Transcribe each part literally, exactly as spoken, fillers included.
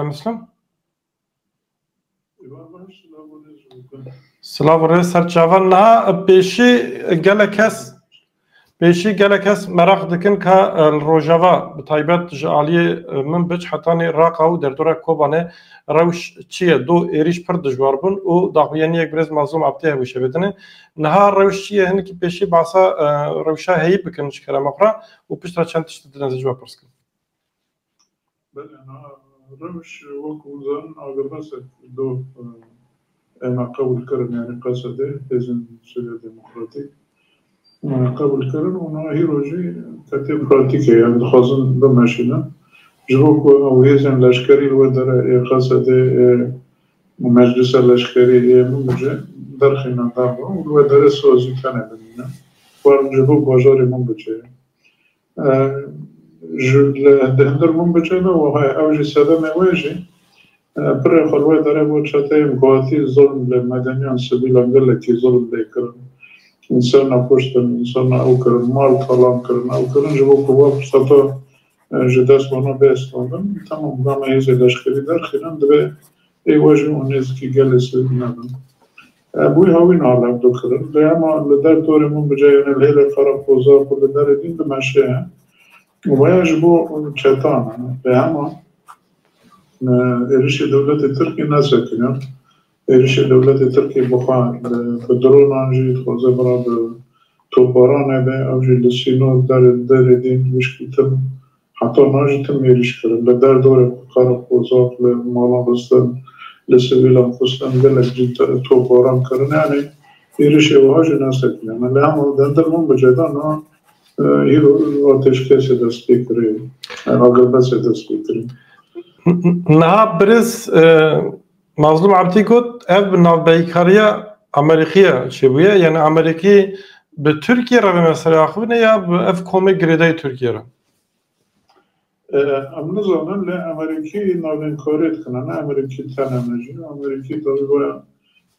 Muslim. Silav û rêz ser çavan. Niha pêşî gelek kes, pêşî gelek kes meraq dikin ka, e, li Rojava, bi taybet ji aliyê, e, Minbic hetanî Raqa û derdora Kobanê rewş çi ye? Do êrîş pir dijwar bûn û daxuyaniyek birêz Mazlûm Abdî hebû şevê dinê. Niha rewş çi ye? Hinekî pêşî behsa, e, rewşa heyî bikin ji kerema xwe re û piştre çend tişt didin ez ê ji we pirs kim. Belê, niha rewş wek hûn zanin agirbesek do, e, ême qebûl kirin, yanî Qesedê, hêzên Sûriya Demokratîk, e, qebûl kirin û niha hîro jî ketiye pratîkê, yanî dixwazin bimeşînin. Ji bo ku ew hêzên leşkerî li wê derê ê Qesedê, ê meclisa leşkerî ê Minbicê derxînin derve û li wê derê sazî tenê bimînin. War ji bo bajarê Minbicê ye. E, ji, li, di hundir Minbicê de wiha ye. Ew jî sedemê wê jî, e, pirê xwe li wê derê bo çeteyên guhatî zulm li medeniyan, sivîlan gelekî zulm lê kirin. Însana kuştin, însana ew kirin, mal talan kirin, ew kirin, ji bo ku va firseta, e, ji dest wana bê standin. Temam, dema hêzê leşkerî derxînin, divê ê we jî û nêzikî gelê sivîl nebin. E, bûyî hawîn alevdo kirin. Lê hema li der dorê Minbicê, yanî li hêlê Qereqoza ku li derê din dimeşe ye. Û veya ji bo çetan e. Lê hema, e, êrişê dewletê Tirkî nesekiniyor. Êrişê dewletê Tirkî bi xwe, bi, bi dronan jî dixwaze bira bi toparan nebe, ew jî li sînor derê, derê din wişkîtin. Heta niha jî tim êrîş kirin. Li derdorê Qereqozak, li malan xistin, li sivîlan xistin, gelek jî te-, toparan kirin. Yanî êrişê wiha jî nesekine. Lê hema di hundir Minbicê de niha, e, îro ateşkesê dest pê kirî, e, agirbesê dest pê kirî. Niha birêz, e, Mazlûm Abdî got, ev bi navbeyîkariya Amerîkî ye çêbûye. Yanî Amerîkî bi Tirkiyê re vê meselê axivîne ya bi ev komê girêdayî Tirkiyê re? E, em nizanin, lê Amerîkî navînkarê dikine, ne Amerîkî tenê ne jî. Amerîkî tabii waya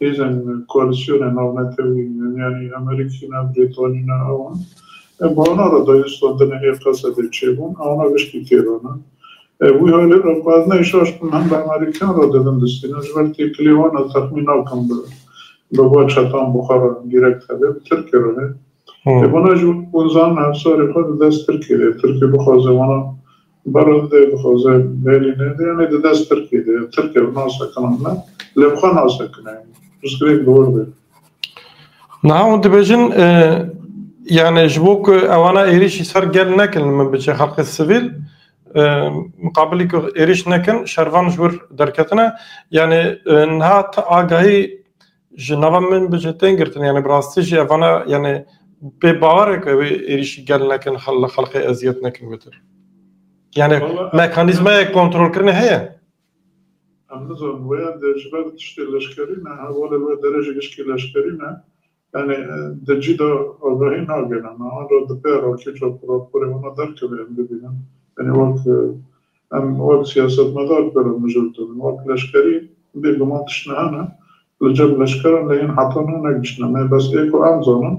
hêzên koalîsyonê navnetewî, yanî Amerîkî ne, Brîtanî ne, ewan. E, bi wana re dayûstandinê ê Qesedê çêbûn, ewana giştî têra ne. E, wî halê re ku ez ne şaş bim, hem bi Amerîkan re didin distîne, ji ber têkilî wan ez texmîn nakim bi, bi va çetan bi xwe re dîrekt hebe, bi Tirkê re hebe. Hmm. E, vana jî hûn zanin hevsarê xwe di dest Tirkiyê de. Tirkiye bixwaze vana berxwe dide, bixwaze berîne de, yanî di dest Tirkiyê de. Tirkiye bi nasekine ne, lê bi xwe nasekine. Pirsgirêk bi wir de. Niha hûn dibêjin, e, yanî ji bo ku ewana êrîşî ser gel nekin, li Minbicê xelkê sivîl, e, miqabilî ku êrîş nekin, şervan ji wir derketine. Yanî, e, niha ti agahî ji nava Minbicê tên girtin, yanî bi rastî jî evana, yanî bê bawer e ku ew ê êrîşî gel nekin, xel-, xelkê eziyet nekin wêtir. Yanî Valla, mekanîzmayek kontrolkirinê heye? Em nizanin, weya de ji ber tiştê leşkerî ne, hevalê we derê jî gişkî leşkerî ne. Yanî, e, di cî de agahî nagêne. Me an re di pê re kî çav raporê wana derkeve em bibînin. Yanî wek, e, em wek siyasetmedar pê re mijûl dibin. Wek leşkerî bêguman tişt nehene. Li cem leşkeran lê hîn heta niha negiştine me. Bes ê ku em zanin,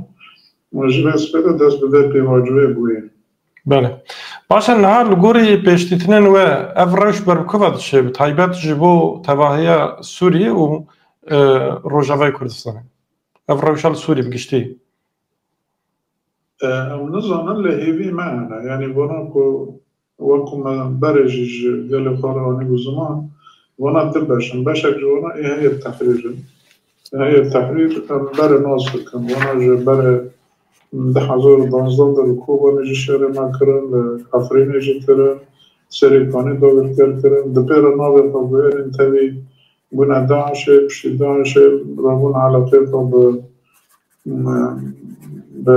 ji vê spê de dest bi vê pêvajoyê bûye. Belê. Baş e, niha li gorî pêşdîtinên we ev rewş ber bi ku ve diçe, bi taybet ji bo tevahiya Sûriyê û, e, Rojavayê Kurdistanê? Ev rewşa li Sûriyê bi giştî? E, em nizanin, lê hêvî me hene. Yanî vana ku wek ku me berê jî ji gelê xwe re anîbû ziman, vana du beş in. Beşek ji vana ê Heyet Tehrîr in. Heyet Tehrîr em berê nas dikin. Vana ji berê du hezar û danzdeh de li Kobanê jî şerê me kirin, li Efrînê jî kirin, Serêkanê dagirker kirin. Di pê re navê xwe guherîn, tevî bûne DAIŞê, piştî DAIŞê rabûn eleqeyê xwe bi, bi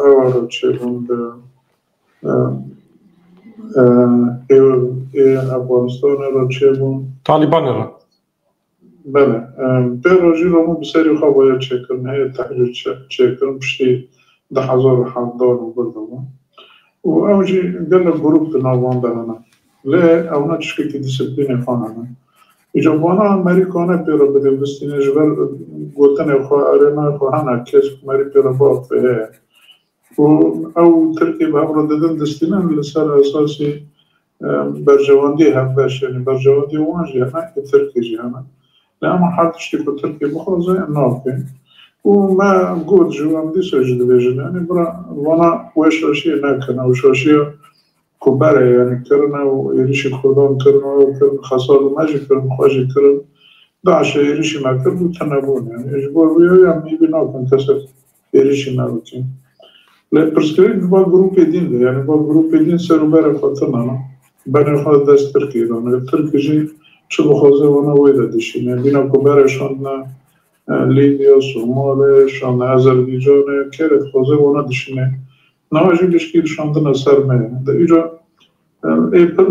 ewa re çêbûn, bi, e, e, ê, ê Efganistanê re çêbûn. Talîbanê re. Belê. Em, pê re jî rabûn bi serî xwe boya çêkirin, heye tehrîr çê-, çêkirin, piştî du hezar û hevdeh û bir de bûn. Û ew jî gelek grûp di nav wan de hene. Lê ewna tiştekî dîsîplînê xwe hene. Îca vana Amerîka ne pê re bide bistîne, ji ber gotinê xwe, erênayê xwe hene, kes merî pê re biaxive heye. Û ew Tirkiyê bi hev re didin distînin li ser esasî e, berjewendiyê hevbeş, yanî berjewendiyê wan jî hene, ê Tirkê jî hene. Lê hema her tiştê ku Tirkê bixwaze, em nakin. Û me got ji wan dîsa jî dibêjin, yanî bira vana wê şaşiyê nekin, ew şaşiya ku berê, yanî kirine û êrişî Kurdan kirine û kirin, Xesal û me jî kirin, xwe jî kirin. DAIŞê êrişî me kir û tune bûn. Yanî ji bo vê ya em hîvî nakin kesek êrişî me bikin. Lê pirsgirêk di va grûpê dîn de, yanî va grûpê dîn ser û berê xwe tune ne. Benê xwe dest Tirkiyê dane. Tirk jî çi bixwaze wana wê de dişîne. Bîna ku berê şandine, e, Lîbya, Somalê, şandine Azerbaycanê, kê re dixwaze wana dişîne. Niha jî gişkî şandine ser me. De îca, e, ê pir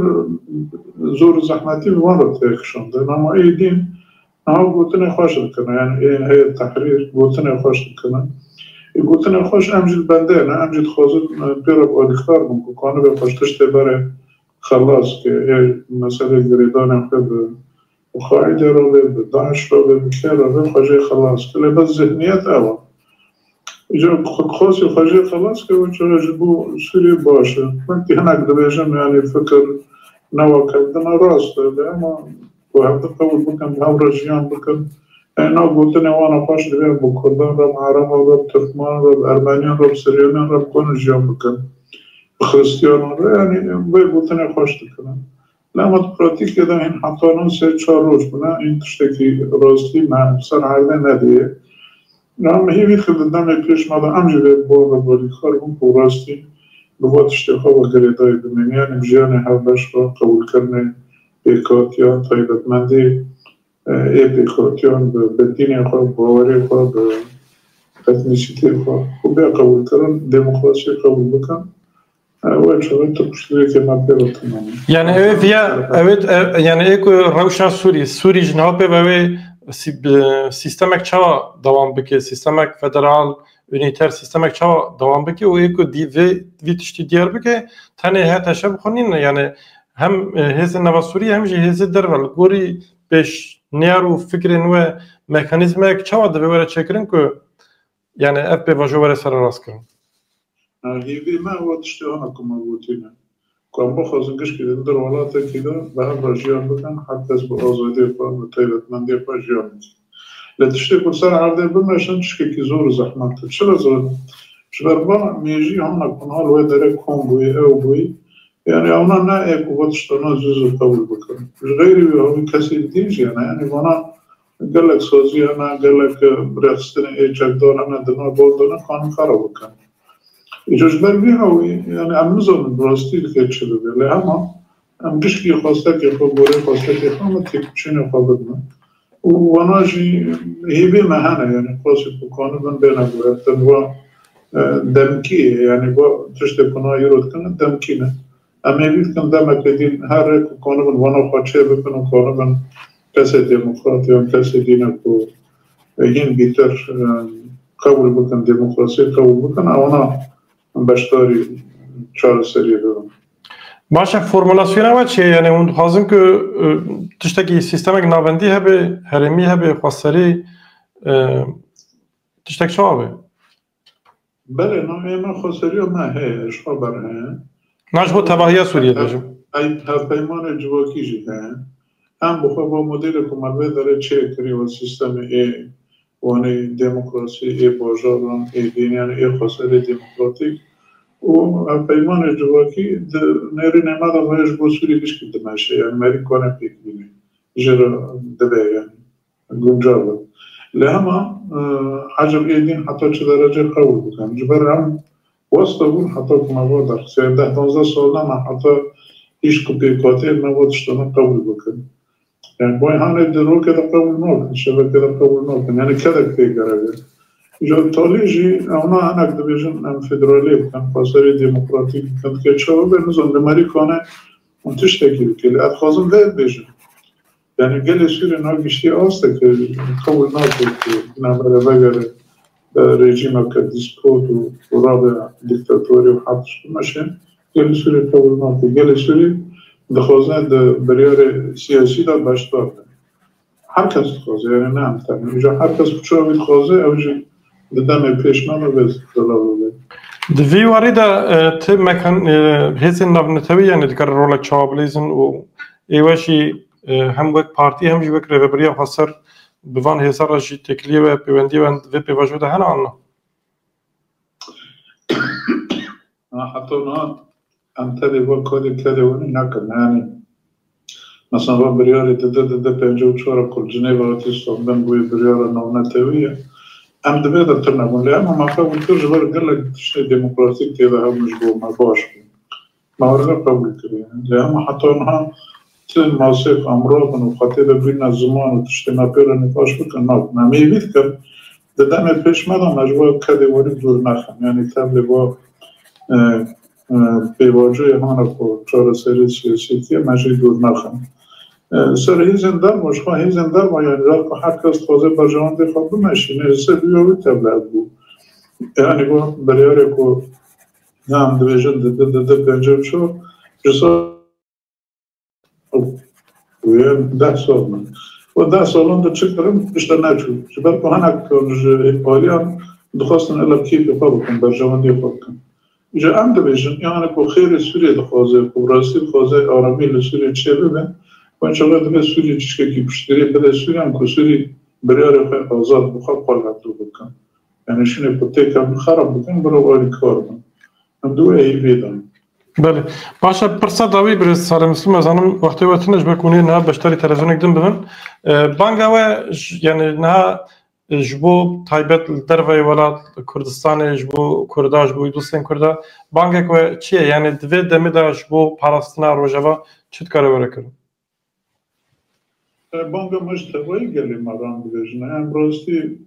zor û zehmetî bi wan re tê kişandin. Ama ê dîn niha gotinê xweş dikine. Yanî ê heyet tehrîr gotinê xweş dikine. Ê gotinê xweş em jî li bendê ne, em jî dixwazin, e, pê re alîkar bin ku kanibe xweş tiştê berê xelas ke, ê meselê girêdanê xwe bi Xaîdê re be, bi DAIŞ re be, bi kê re be, xwe jê xelas ke. Lê bes zihniyet ew e. Îca xwe, xwesî xwe jê xelas ke, ew çawa ji bo Sûriyê baş e. Wekî hinek dibêjin, yanî fikir newa kevdina rast e, lê hema ku hevdu qewil bikin, bi hev re jiyan bikin. Ê na gotinê wan a xweş divê bi Kurdan re, bi Ereban re, bi Tirkmenan re, bi Ermeniyan re, bi Siryanan re, bi ku ne jiyan bikin. Bi Xristiyanan re, yanî vê gotinê xweş dikin. Lê hema di pratîkê de hîn heta no sê çar roj bûne, hîn tiştekî rastî me ser erdê nediye. Em hîvî dikin di demê pêş me de em jî vê bi wan re alîkar bin ku rastî bi va tiştê xwe ve girêdayî bimînin. Yanî bi jiyanê hevbeş re, qebûlkirinê pêkhatiyan, taybetmendî, e, ê pêkhatiyan, bi, bi dînê xwe, bi bawerê xwe, bi etnîsîtê xwe û bê qebûlkirin, demokrasiyê qebûl bikin. E, wê çaxê tu piştgirêkê me pê re tune ne. Yani ew ê viya, ew ê, e, yani ê ku rewşa Sûrî, Sûrî ji niha pê ve wê sî-, bi, sistemek çawa dewam bike, sistemek federal, unîter, sistemek çawa dewam bike û ê ku dî-, vê, vî tiştî diyar bike, tenê H T Ş bi xwe nîne, yani hem, e, hêzên nava Sûrî hem jî hêzê derve li gorî pêşniyar û fikrên we mekanîzmayek çawa divê were çêkirin ku, yani ev pêvajo were sererastkirin? Ha, hêvê me ew tiştê hana ku me gotî ne. Ku em bixwazin gişkî di ndir welatekî de bi hev re jiyan bikin, her kes bi azadiyê xwe, bi taybetmendiyê xwe jiyan bikin. Lê tiştê ku ser erdê bimeşin, tiştekî zor û zehmet e. Çira zor? Ji ber va mêjî hana ku niha li wê derê kom bûyî, ew bûyî, yani ewna ne ê ku va tiştana zû zû qebûl bikin. Ji xeyrî wî hewî kesên dîn jî hene, yani vana gelek sazî hene, gelek, e, rêxistinê ê çekdar hene, di nav bal de ne, kanin xera bikin. Îca ji ber vî hewî, yani em nizanin bi rastî dikê çi bibe. Lê hema em gişkî xwestekê xwe, gorê xwestekê xwe, em têkoşînê xwe bidin. Û wana jî hêvê me hene, yani qasî ku kanibin bêne guhertin. Wa, e, demkî ye, yani va tiştê ku na îro dikin demkî ne. Em hêvî dikin demeke din her rê ku kanibin wana xwe çê bikin û kanibin kesê demokrat yan kesê dîne ku, e, yên bîtir, e, qebûl bikin, demokrasiyê qebûl bikin, ewana beşdarî çareseriyê bibin. Baş e, formulasyona we çi ye? Yani hûn dixwazin ku, e, tiştekî, sistemek navendî hebe, herêmî hebe, xweserî, e, tiştek çawa be? Belê, navê me xweseriya me heye, ji xwe ber heye. Na ji bo tevahiya Sûriyê dibêjim. Hev-, hevpeymanê civakî jî heye. Em bi xwe va modelê ku me vê derê çêkirî, wa sîstemê ê wanê demokrasî, ê bajaran, ê dîn, yani ê xweserê demokratîk û hevpeymanê civakî di nêrînê me de vê ji bo Sûrî gişkî dimeşe, yani merî kane pêk bîne. Jê re dibe yani. Guncel e. Lê hema, e, eceb ê dîn heta çi derece qewil bikin? Ji ber em wasta bûn heta ku me va derxist. Sêzdeh panzdeh sal ne me heta hîç ku pêkhateyên me va tiştana qewil bikin. Yani, bay hanê di rokê de qewil nakin, şebeke de qewil nakin. Yani, kedek pê gerek e. Îca talî jî, ewna hinek dibêjin, em federalî bikin, xweserê demokratîk bikin, dike çawa be, nizam li Merîkanê hûn tiştekî bike. Lê ez dixwazim vê bibêjim. Yani gelê Sûriyê niha giştî asteke qewil nake ku navbere vegere, e, rejîmeke dîspot û, û rabe dîktatorî û her tişt bimeşe. Gelê Sûriyê qewil nake. Gelê Sûriyê dixwaze di biryarê siyasî de beşdar be. Her kes dixwaze, yani ne em tenê. Îca her kes ku çawa wî dixwaze, ew jî di demê pêş me de vê zelal bibe. Di vî warî de e, ti mekan e, hêzên navnetewî, yani dikare rolek çawa bilîzin û êwe jî e, hem wek partî hem jî wek rêvebiriya xweser bi van hêza re jî têkiliyê we, pêwendiyê we di vê pêvajoyê de hene an na? Ha, heta niha em tevî va kadê kedê winî nekin. Yani, mesela va biryarê dide dide pêncî û çar ku li Cinêve hatî standin bûyê biryara navnetewî ye. Em di vê de tune bûn. Lê hema me xwe wektir ji ber gelek tiştê demokratîk tê de hebûn ji bo me baş bûn. Me were qebûl kiriye. Lê hema heta niha ti masê xwe em rabin û xwe tê de bîne ziman û tiştê me pê re nîqaş bikin, nakin. Em hêvî dikin, di demê pêş me de me ji bo kedê werî dûr nexin. Yanî tevlê bo e, e, pêvajoyê hana ku çareserî siyasî diye me jî dûr nexin. E, ser hêzên derva, ji xwe hêzên derva, yanî car ku her kes dixwaze berjewendê xwe bimeşîne, li ser rûya wî tevle bû. Yanî bo biryarê ku ya em dibêjin di di di di pêncî û çar, ji sal û yên deh sal min. Û deh salan de çi kirin? Tişte neçû. Ji ber ku hinek ji aliyan dixwestin ila kêfê xwe bikin, berjewendiyê xwe bikin. Îca em dibêjin, yani ku xêrê Sûriyê dixwaze, ku bi rastî dixwaze aramî li Sûriyê çêbibe, ku înşallah divê Sûriyê tiştekî piştgiriyê bide Sûriyan ku Sûrî biryarê xwe azad bi xwe parve bikin. Yani şûnê ku têkevin xerab bikin, bira alîkar bin. Em di wê hêvê de ne. Belê. Baş e, pirsa dawî birêz Salih Muslim, ez zanim wextê we tune, ji ber ku hûn ê niha beşdarî televîzyonek din bibin. E, banga we, j- yani niha e, ji bo taybet li derveyê welat, li Kurdistanê, ji bo Kurda, ji bo dostên Kurda, bangek we çi ye? Yani di vê demê de ji bo parastina Rojava çi dikare were kirin? E, banga me ji tevayî gelê me ran dibêjin. Em rastî,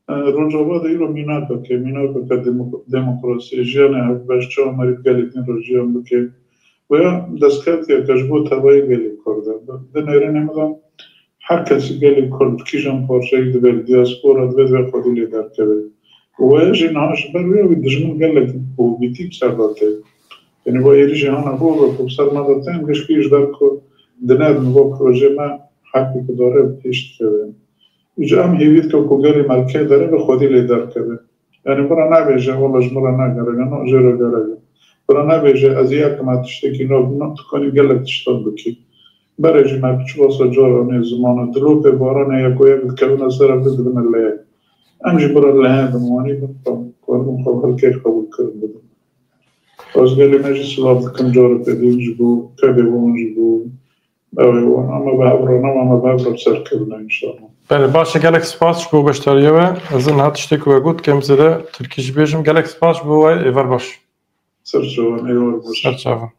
e, Rojava de îro mînakeke, mînakeke demok- demokrasiyê, jiyanê hevbeş, çawa merî bi gelê din re jiyan bike. Wê ya destkevtiyeke ji bo tevayî gelê Kurd e. Di nêrînê me de her kesî gelê Kurd bi kîjan parçeyek dibe, li diaspora dibe, divê xwedî lê derkeve. Û wê jî niha ji ber wê wî dijmin gelek ûvîtî bi ser de tê. Yanî bo êrî jî hana bo ve ku bi ser me de tên gişkî ji ber ku dinêrin bo projê me hekî ku dare bi pêş dikeve. Îca em hêvî dikin ku gelê me li kê dere be xwedî lê derkeve. Yanî bira nabêje wela ji min re nagerek e, no jê re gerek e. Bira nabêje ez yekim, ez tiştekî nabim, no tu kanî gelek tiştan bikî. Berê jî me çiwasa cara anê ziman e, dilopê baranê yek û yek dikevine ser ev dibine leyek. Em jî bira leyek bin, wanî bin, xwe, karibin xwe ber kê qebûl kirin bidin. Ez gelê me jî silav dikim, carekê din ji bo kedê wan, ji bo evê wan, em ê bi hev re, em ê bi hev re bi ser kevine înşallah. Belê, baş e, gelek spas ji bo beşdariya we. Ez ê niha tiştê ku we got, kêm zêde tirkî jî bêjim. Gelek spas ji bo we, êvar baş. Ser çavan, êvar baş. Ser çavan.